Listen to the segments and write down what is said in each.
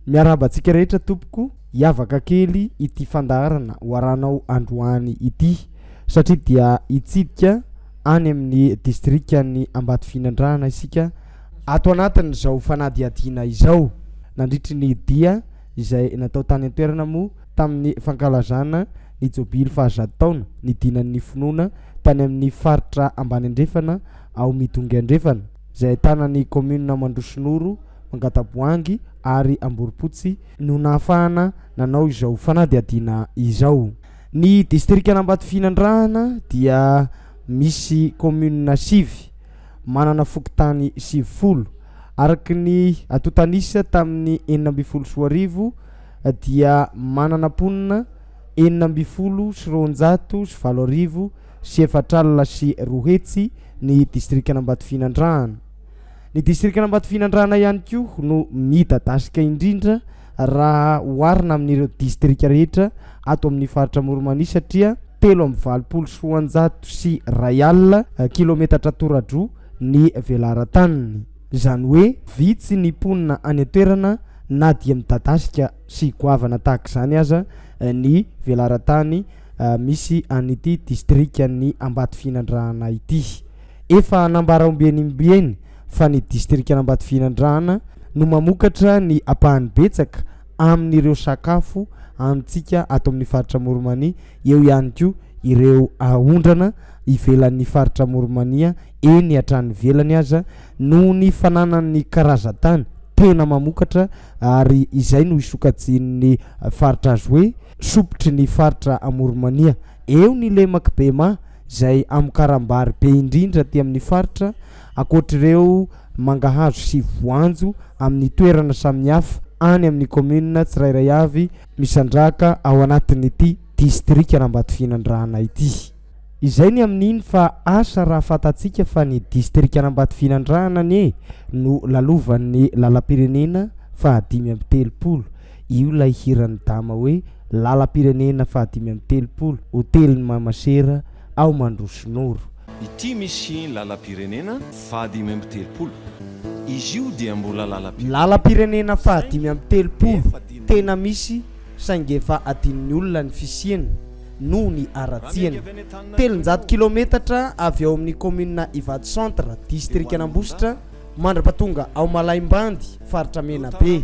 Miarahaba antsika rehetra tompoko, hiavaka kely ity fandaharana ho arahanao androany ity satria dia hitsidika any amin'ny distrikan'i Ambatofinandrahana isika ato anatin'izao fanadihadiana izao. Nandritry ny dia izay natao tany an-toerana moa tamin'ny fankalazana ny jobily fahazato taona nidinan'ny finoana tany amin'ny faritra ambany andrefana ao Midongy Andrefana izay ahitana ny kaominina Mandrosonoro, Mangataboahangy ary Amborompotsy no nahafahana nanao izao fanadihadiana izao. Ny distrikan'Ambatofinandrahana dia misy kaominina sivy, manana fokontany 90. Araka ny antontan'isa tamin'ny 2016 dia manana mponina 216 400 ny distrikan'Ambatofinandrahana. Ny distrikan'Ambatofinandrahana ihany koa no midadasika indrindra raha oharina amin'ireo distrika rehetra ato amin'ny faritra Amoron'i satria 283 kilometatra toradroa ny velaran-taniny. Izany hoe vitsy ny mponina any an-toerana na dia midadasika sy goavana tahaka izany aza ny velaran-tany misy an'ity distrikan'i Ambatofinandrahana ity. Efa nambara ombieny ombieny fa ny distrikan'Ambatofinandrahana no mamokatra ny ampahany betsaka amin'ireo sakafo hanintsika ato amin'ny faritra Amoron'i Mania, eo ihany koa ireo aondrana ivelan'ny faritra Amoron'i Mania eny hatrany ivelany aza noho ny fananany karazan-tany tena mamokatra ary izay no isokajian'ny faritra azy hoe sompitry ny faritra Amoron'i Mania. Eo ny lemak'i Bema izay amokaram-bary be indrindra aty amin'ny faritra, ankoatr'ireo mangahazo sy voanjo amin'ny toerana samihafa any amin'ny kaominina tsirairay avy misandrahaka ao anatin'ity distrikan'Ambatofinandrahana ity. Izay ny amin'iny fa asa raha fantatsika fa ny distrikan'Ambatofinandrahana anie no lalovan'ny lalam-pirenena faha 35, io ilay hiran'i Dama hoe lalam-pirenena faha 35, hotelin'i Mamasera ao Mandrosonoro. Ity misy lalam-pirenena faha 35. Izy io dia mbola lalam-pirenena. Lalam-pirenena faha 35, tena misy saingy efa adinon'ny olona ny fisiany noho ny haratsiany. 300 kilaometatra avy ao amin'ny kaominina Ivato Centre, distrikan'Ambositra, mandra-pahatonga ao Malaimbandy, faritra Menabe.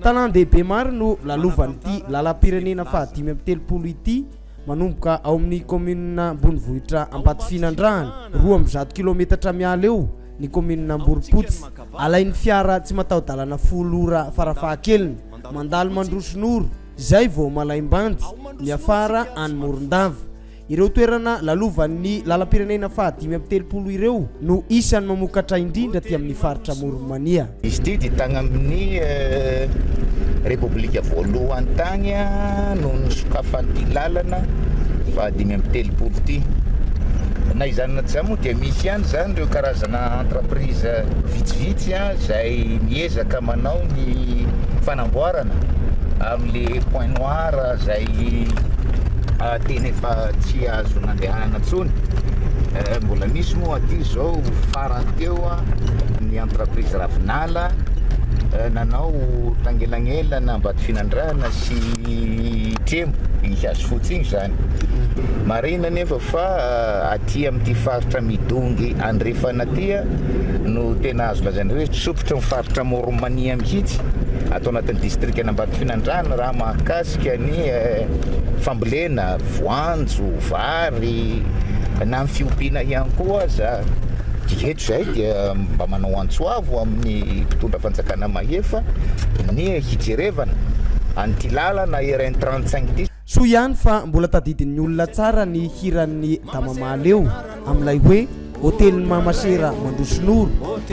Tanàn-dehibe maro no lalovan'ity lalam-pirenena faha 35 ity, manomboka ao amin'ny kaominina ambonivohitra Ambatofinandrahana, 102 kilaometatra miala eo ny kaominina Amborompotsy. Alain'ny fiara tsy mataho-dalana 10 ora farafahakeliny, mandalo Mandrosonoro, izay vao Malaimbandy, miafara any Morondava. Ireo toerana lalovan'ny lalam-pirenena faha 35 ireo no isan'ny mamokatra indrindra aty amin'ny faritra Amoron'i Mania. Izy ity dia tagny amin'ny Repoblika voalohany tagny no nisokafan'ity lalana faha 35 ity. Na izany na tsy izany moa dia misy ihany izany ireo karazana entreprise vitsivitsy izay miezaka manao ny fanamboarana amin'le point noir izay tena efa tsy azo nandehanana intsony. Mbola misy moa aty izao farany teo ny entreprise Ravinala nanao tangelangelana Ambatofinandrahana sy Tremo, iny Hazofotsy iny izany. Marihina anefa fa aty amin'ity faritra Midongy andrefana aty no tena azo lazaina hoe sopitry ny faritra Amoron'i Mania mihitsy ato anatin'ny distrikan'Ambatofinandrahana raha mahakasika ny fambolena voanjo, vary na ny fiompiana ihany koa aza. Eto izahay dia mba manao antso avo amin'ny mpitondra fanjakana mahefa ny hijerevana an'ity lalana RN 35 ity. Soa ihany fa mbola tadidin'ny olona tsara ny hiran'ny Dama Mahaleo amin'ilay hoe Hotelin'i Mama Sera Mandrosonoro,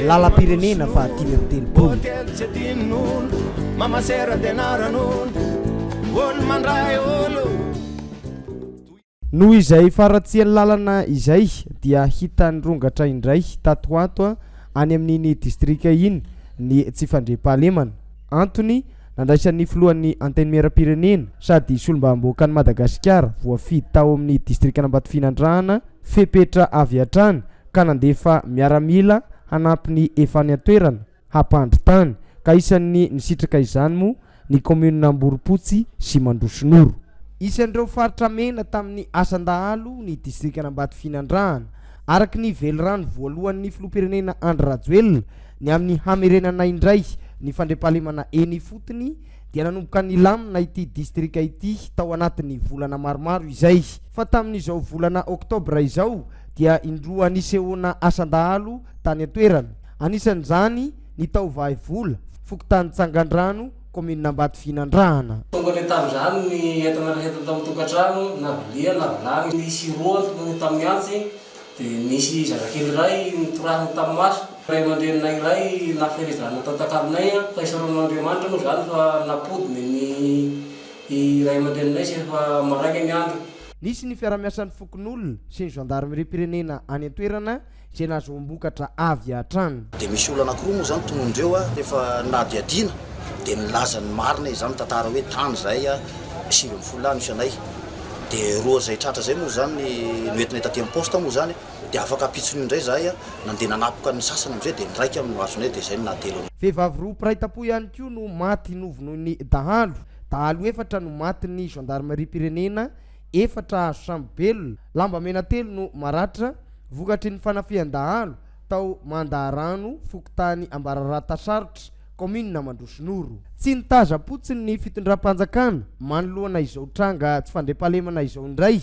lalam-pirenena faha 35. Hotely tsy adinon'olo, Mama Sera dia anaran'olo, olo mandray olo. Noho izay faharatsian'ny lalana izay dia hita nirongatra indray tato ho ato any amin'iny distrika iny ny tsy fandriampahalemana. Antony nandraisan'ny filohan'ny Antenimierampirenena sady solombavambahoakan'i Madagasikara voafidy tao amin'ny distrikan'Ambatofinandrahana fepetra avy hatrany ka nandefa miaramila hanampy ny efa any an-toerana hampandry tany ka isan'ny nisitraka izany moa ny kaominina Amborompotsy sy Mandrosonoro. Isan'ireo faritra mena tamin'ny asan-dahalo ny distrikan'Ambatofinandrahana, araka ny velirano voalohan'ny filoham-pirenena Andry Rajoelina ny amin'ny hamerenana indray ny fandriampahalemana eny ifotony dia nanomboka nilamina ity distrika ity tao anatin'ny volana maromaro izay. Fa tamin'izao volana oktobra izao dia indroa nisehoana asan-dahalo tany an-toerana. Anisan'izany ny tao Vahivola, fokontany Tsangandrano, kaominina Ambatofinandrahana. Tonga ny tamin'izany ny entana rehetra tao an-tokantrano, na vilia na vilany. Nisy roa tonga tamin'ny antsy, dia nisy zazakely iray notorahiny tamin'ny maso. Ray aman-dreninay iray nahaferezana tao an-takalonay, fa isaoran'Andriamanitra moa izany fa nampodiny ny ray aman-dreninay sy efa maraina ny andro. Nisy ny fiarahamiasan'ny fokonolona sy ny zandarimeriam-pirenena any an-toerana izay nahazoam-bokatra avy hatrany. Dia misy olona anakiroa moa izany tonondreo a, rehefa nahadihadiana dia nilaza ny marina izy izany mitantara hoe tany izahay a, 19 lahy no isanay, dia roa izay tratra izay moa izany noentinay taty amin'ny poste moa izany, dia afaka ampitson'io indray izahay a, nandeha nanapoka ny sasany amin'izay dia ny raika no azonay dia izay no nahatelo anay. Vehivavy roa mpiray tampo ihany koa no maty novonoin'ny dahalo. Dahalo efatra no matin'ny zandarimariam-pirenena, efatra azo sambo-belona, lambamena telo no maratra, Vokatry ny fanafihan-dahalo tao Mandaharano, fokontany Ambararatasarotra, kaominina Mandrosonoro. Tsy nitazam-potsiny ny fitondram-panjakana manoloana izao tranga tsy fandriampahalemana izao indray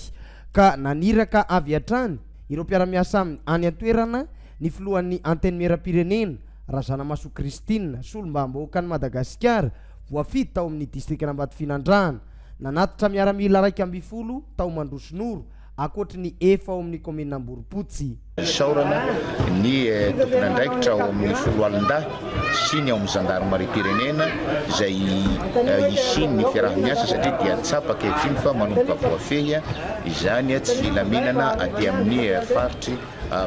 ka naniraka avy hatrany ireo mpiara-miasa aminy any an-toerana ny filohan'ny Antenimierampirenena, Razanamahasoa Christine, solombavambahoakan'i Madagasikara voafidy tao amin'ny distrikan'Ambatofinandrahana, nanatitra miaramila 11 tao Mandrosonoro ankoatry ny efa ao amin'ny kaominina Amborompotsy. Isaorana ny tompon'andraikitra ao amin'ny Foloalindahy sy ny ao amin'ny Zandarimariam-pirenena izay hisian'ny fiaraha-miasa satria dia tsapa ankehitriny fa manomboka voafehy izany tsy filaminana aty amin'ny faritry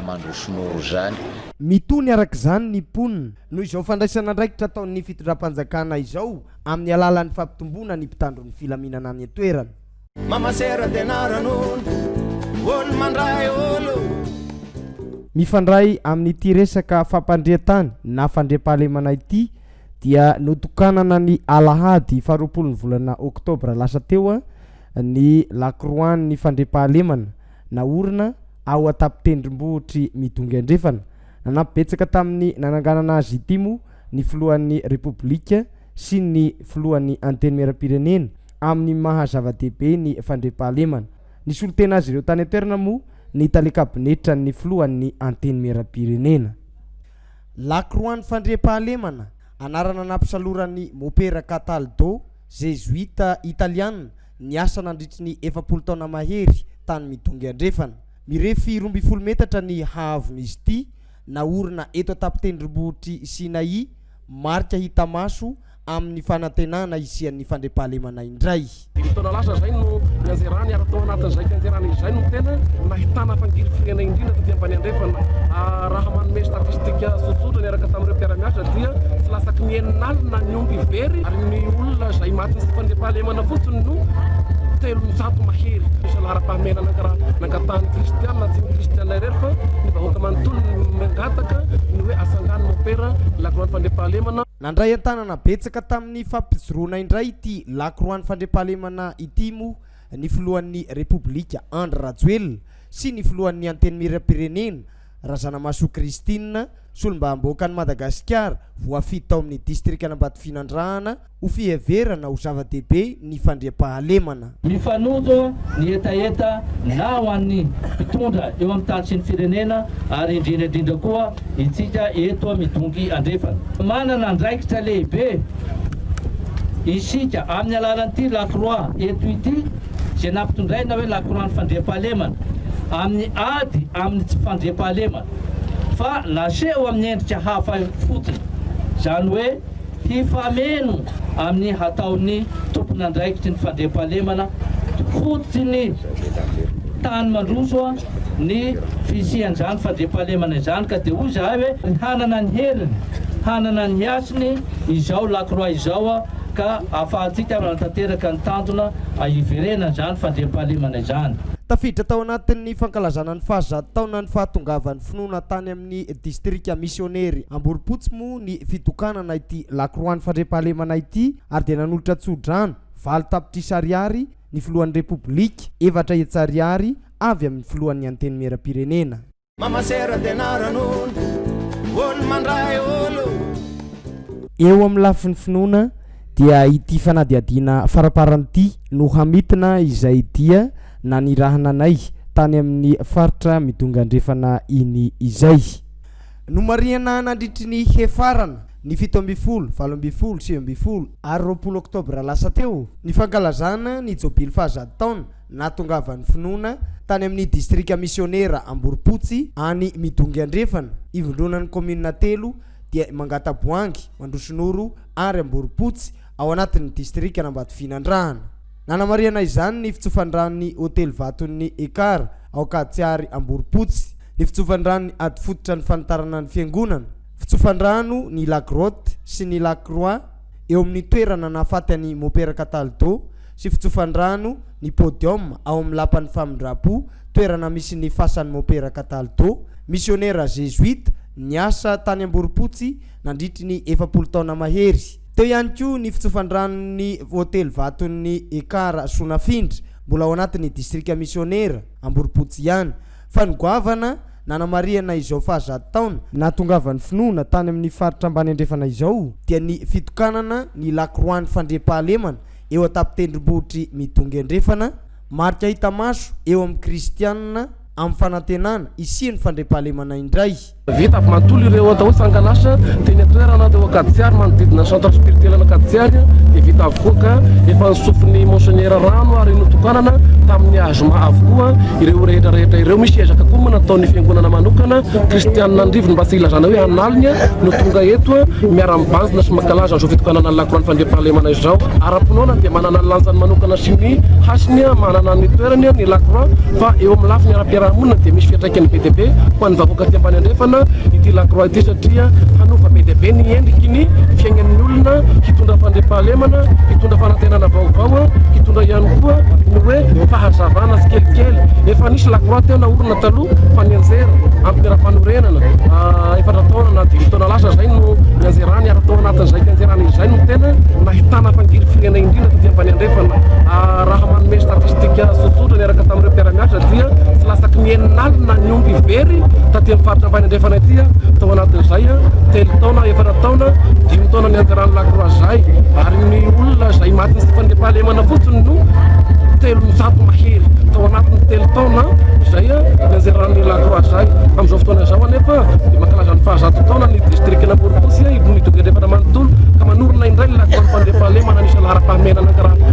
Mandrosonoro izany. Mitony araka izany ny mponina noho izao fandraisana andraikitra ataon'ny fitondram-panjakana izao amin'ny alalan'ny fampitomboana ny mpitandro ny filaminana any an-toerana. Mama sera de anaran'olo, olo mandray olo. Mifandray amin'ity resaka fampandrian-tany na fandriampahalemana ity dia notokanana ny alahady faharoapolo ny volana oktobra lasa teo ny lakroan'ny fandriampahalemana naorina ao an-tampon-tendrombohitr'i Midongy Andrefana. Nanampy betsaka tamin'ny nananganana azy ity moa ny filohan'ny Repoblika sy ny filohan'ny Antenimierampirenena amin'ny maha zava-dehibe ny fandriampahalemana. Nisolo tena azy ireo tany an-toerana moa ny tale kabinetran'ny filohan'ny Antenimierampirenena. Lakroan'ny fandriampahalemana, anarana nampisaloran'ny Mopera Cataldo, zezoita italiana, niasa nandritry ny 40 taona mahery tany Midongy Andrefana. Mirefy 12 metatra ny haavon'izy ity, naorina eto an-tampon-tendrombohitr'i Sinai, marika hita maso amin'ny fanantenana hisian'ny fandriampahalemana indray. Dimy taona lasa izay no nianjerany ary tao anatin'izay fianjerana izay no tena nahitana fangirifiriana indrindra taty ambany andrefana. Raha manome statistika tsotsotra niaraka tamin'ireo mpiara-miasa dia tsy latsaky ny enina alina ny omby very ary ny olona izay matin'ny tsy fandriampahalemana fotsiny no 300 mahery. Misy laharam-pahamehana nangatahan'ny kristiana, tsy ny kristiana irery fa ny vahoaka manontolo no mangataka ny hoe atsangano mopera lakroan'ny fandriampahalemana. Nandray an-tanana betsaka tamin'ny fampijoroana indray ity lakroan'ny fandriampahalemana ity moa ny filohan'ny Repoblika Andry Rajoelina sy ny filohan'ny Antenimierampirenena Razanamahasoa Christine, solombavambahoakan'i Madagasikara voafidy tao amin'ny distrikan'Ambatofinandrahana, ho fiheverana ho zava-dehibe ny fandriampahalemana. Mifanojo ny hetaheta na ho an'ny mpitondra eo amin'ny tany sy ny firenena ary indrindra indrindra koa itsika eto Midongy Andrefana. Manana andraikitra lehibe isika amin'ny alalan'ity Lakroa eto ity izay nampitondraina hoe Lakroan'ny fandriampahalemana amin'ny ady amin'ny tsy fandriampahalemana fa naseho amin'ny endrika hafa fotsiny izany hoe Hifameno amin'ny hataon'ny tompon'andraikitry ny fandriampahalemana fototry ny tany mandroso ny fisian'izany fandriampahalemana izany ka dia hoy izahay hoe hanana ny heriny, hanana ny hasiny izao Lakroa izao. ka ahafahantsika manatanteraka ny tanjona hiverenana izany fandriampahalemana izany. Tafiditra tao anatin'ny fankalazana ny fahazato taonan'ny fahatongavan'ny finoana tany amin'ny distrika misionery Amborompotsy moa ny fitokanana ity lakroan'ny fandriampahalemana ity ary dia nanolotra tsodrano 8 tapitrisa ariary ny filohan'ny Repoblika, 400 ariary avy amin'ny filohan'ny Antenimierampirenena. Mamasera de anaran'olo, olo mandray olo. Eo amin'ny lafiny finoana dia ity fanadihadiana faraparany ity no hamitina izay dia nanirahana anay tany amin'ny faritra Midongy Andrefana iny izay. Nomarihana nandritry ny hefarana ny 17, 18, 19 ary 20 oktobra lasa teo ny fankalazana ny jobily fahazato taona nahatongavan'ny finoana tany amin'ny distrika misionera Amborompotsy any Midongy Andrefana, ivondronan'ny kaominina telo dia Mangataboahangy, Mandrosonoro ary Amborompotsy ao anatin'ny distrikan'Ambatofinandrahana. Nanamarihana izany ny fitsofan-dranon'ny hotely Vaton'ny Ekar ao Ankaditsiary Amborompotsy, ny fitsofan-dranon'ny ady fototra ny fanitarana ny fiangonana, fitsofan-drano ny La Grotte sy ny La Croix eo amin'ny toerana nahafaty an'i Mopera Cataldo sy fitsofan-drano ny Podium ao amin'ny Lapan'ny Famindram-po, toerana misy ny fasan'i Mopera Cataldo, misionera zezoita niasa tany Amborompotsy nandritry ny 40 taona mahery. Teo ihany koa ny fitsofan-dranon'ny hotely Vaton'ny Ekar Sonafindra, mbola ao anatin'ny distrika misionera Amborompotsy ihany. Fa ny goavana, nanamarihana izao fahazato taona nahatongavan'ny finoana tany amin'ny faritra ambany andrefana izao, dia ny fitokanana ny lakroan'ny fandriampahalemana eo an-tampon-tendrombohitr'i Midongy Andrefana, marika hita maso eo amin'ny kristianina amin'ny fanantenana hisian'ny fandriampahalemana indray. Vita avy manontolo ireo atao hoe sangan'asa teny an-toerana teo Ankaditsiary manodidina ny centre spirituel an'Ankaditsiary dia vita avokoa ka efa nosofin'ny monseigneur rano ary notokanana tamin'ny azoma avokoa ireo rehetra rehetra ireo. Misy ezaka koa moa nataon'ny fiangonana manokana kristianina Andrivony mba tsy hilazana hoe an'aliny no tonga eto miara-mibanjina sy mankalaza an'izao fitokanana ny lakroan'ny fandriampahalemana izao. Ara-pinoana dia manana ny lanjany manokana sy ny hasiny, manana ny toerany ny lakroa fa eo amin'ny lafiny ara-piarahamonina dia misy fiantraikany be dia be ho an'ny vahoaka aty ambany andrefana ity lakroa ity satria hanova be dia be ny endriky ny fiainan'ny olona, hitondra fandriampahalemana, hitondra fanantenana vaovao, hitondra ihany koa ny hoe fahazavana tsikelikely. Efa nisy lakroa teo naorina taloha fa nianjera amin'ny toeram-panorenana efatra taona na dimy taona lasa izay no nianjerany ary tao anatin'izay fianjerana izay no tena nahitana fangirifiriana indrindra taty ambany andrefana. Raha manome statistika tsotsotra niaraka tamin'ireo mpiara-miasa dia tsy latsaky ny 60 ny omby very taty amin'ny faritra ambany andrefana ity tao anatin'izay telo taona, efatra taona, dimy taona nianjeran'ny lakroa izay ary ny olona izay matin'ny tsy fandriampahalemana fotsiny no 300 mahery tao anatin'ny telo taona izay nianjeran'ny lakroa izay. Amin'izao fotoana izao anefa dia mankalaza ny fahazato taona ny distrikan'Amborompotsy, Midongy Andrefana manontolo ka manorina indray ny lakroan'ny fandriampahalemana anisan'ny laharam-pahamehana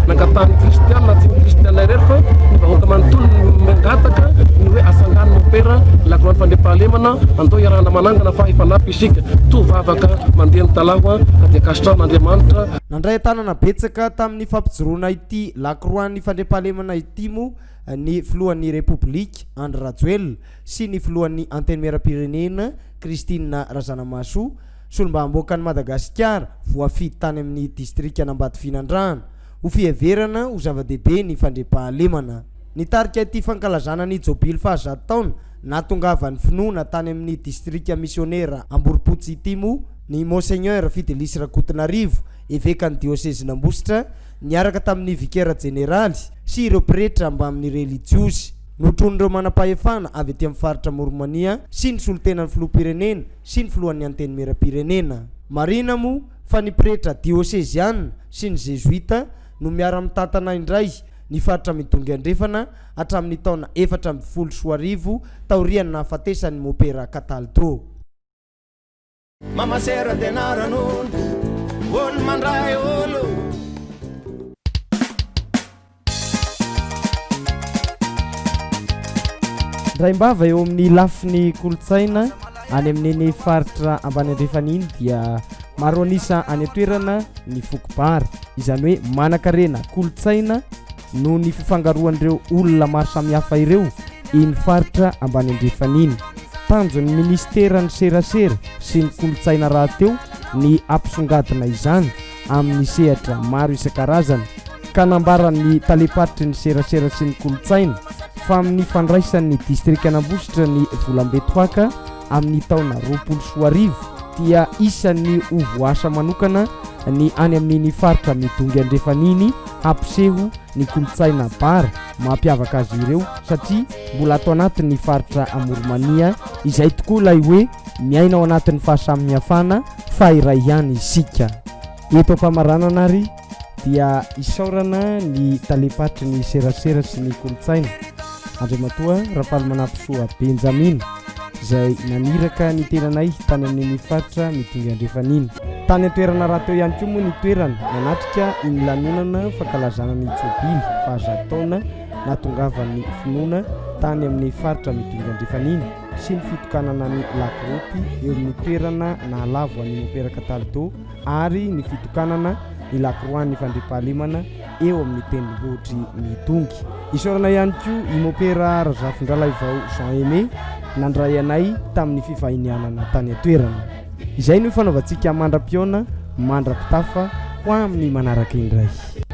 nangatahan'ny kristiana, tsy ny kristiana irery fa ny vahoaka manontolo no mangataka ny hoe asangano mopera ny lakroan'ny fandriampahalemana, andao iarahana manangana fa hifanampy isika, toa vavaka mandeha ny talaho ka dia ankasitrahan'Andriamanitra. Nandray an-tanana betsaka tamin'ny fampijoroana ity lakroan'ny fandriampahalemana ity moa ny filohan'ny Repoblika, Andry Rajoelina, sy ny filohan'ny Antenimierampirenena, Christine Razanamahasoa, solombavambahoakan'i Madagasikara voafidy tany amin'ny distrikan'Ambatofinandrahana, ho fiheverana ho zava-dehibe ny fandriampahalemana. Nitarika ity fankalazana ny jobily fahazato taona nahatongavan'ny finoana tany amin'ny distrika misionera Amborompotsy ity moa ny Monseigneur Fidelis Rakotonarivo, evekan'ny diosezin'Ambositra, niaraka tamin'ny vikera jeneraly sy ireo pretra mbamin'ny relijiozy. Notronin'ireo manam-pahefana avy aty amin'ny faritra Amoron'i-Mania sy ny solontenan'ny filoham-pirenena sy ny filohan'ny Antenimierampirenena. Marihina moa fa ny pretra dioseziana sy ny zezoita no miara-mitantana indray ny faritra Midongy Andrefana hatramin'ny taona 2014 taorian'ny nahafatesan'ny Mopera Cataldo. Mamasera de anaran'olo, olo mandray olo. Indraim-bava eo amin'ny lafiny kolontsaina any amin'iny faritra ambany andrefana iny dia maro an'isa any an-toerana ny foko bara, izany hoe manankarena kolontsaina noho ny fifangaroan'ireo olona maro samihafa ireo iny faritra ambany andrefana iny. Tanjon'ny minisiteran'ny serasera sy ny kolontsaina rahateo ny hampisongadina izany. amin'ny sehatra maro isan-karazany ka nambaran'ny talem-paritry ny serasera sy ny kolontsaina fa amin'ny fandraisan'ny distrikan'Ambositra ny volambe toaka amin'ny taona 2020 dia isan'ny ho voaasa manokana ny any amin'iny faritra Midongy Andrefana iny hampiseho ny kolontsaina Bara mampiavaka azy ireo satria mbola ato anatin'ny faritra Amoronmania izay tokoa ilay hoe miaina ao anatin'ny fahasamihafana fa iray ihany isika. Eto am-pamaranana ary dia isaorana ny talem-paritry ny serasera sy ny kolontsaina, Andriamatoa Rafalimanampisoa Benjamina, izay naniraka ny tenanay tany amin'iny faritra Midongy Andrefana iny. Tany an-toerana rahateo ihany koa moa ny toerana nanatrika iny lanonana fankalazana ny jobily fahazato taona nahatongavan'ny finoana tany amin'ny faritra Midongy Andrefana iny sy ny fitokanana ny lakroty eo amin'ny toerana nahalavo an'i Mompera Cataldo ary ny fitokanana ny lakroan'ny fandriampahalemana eo amin'ny tendrombohitr'i Midongy. Isaorana ihany koa i Mompera Razafindralaivao Jean Aimé nandray anay tamin'ny fivahinianana tany an-toerana. Izay no ifanaovantsika mandra-pihaona, mandra-pitafa ho amin'ny manaraka indray.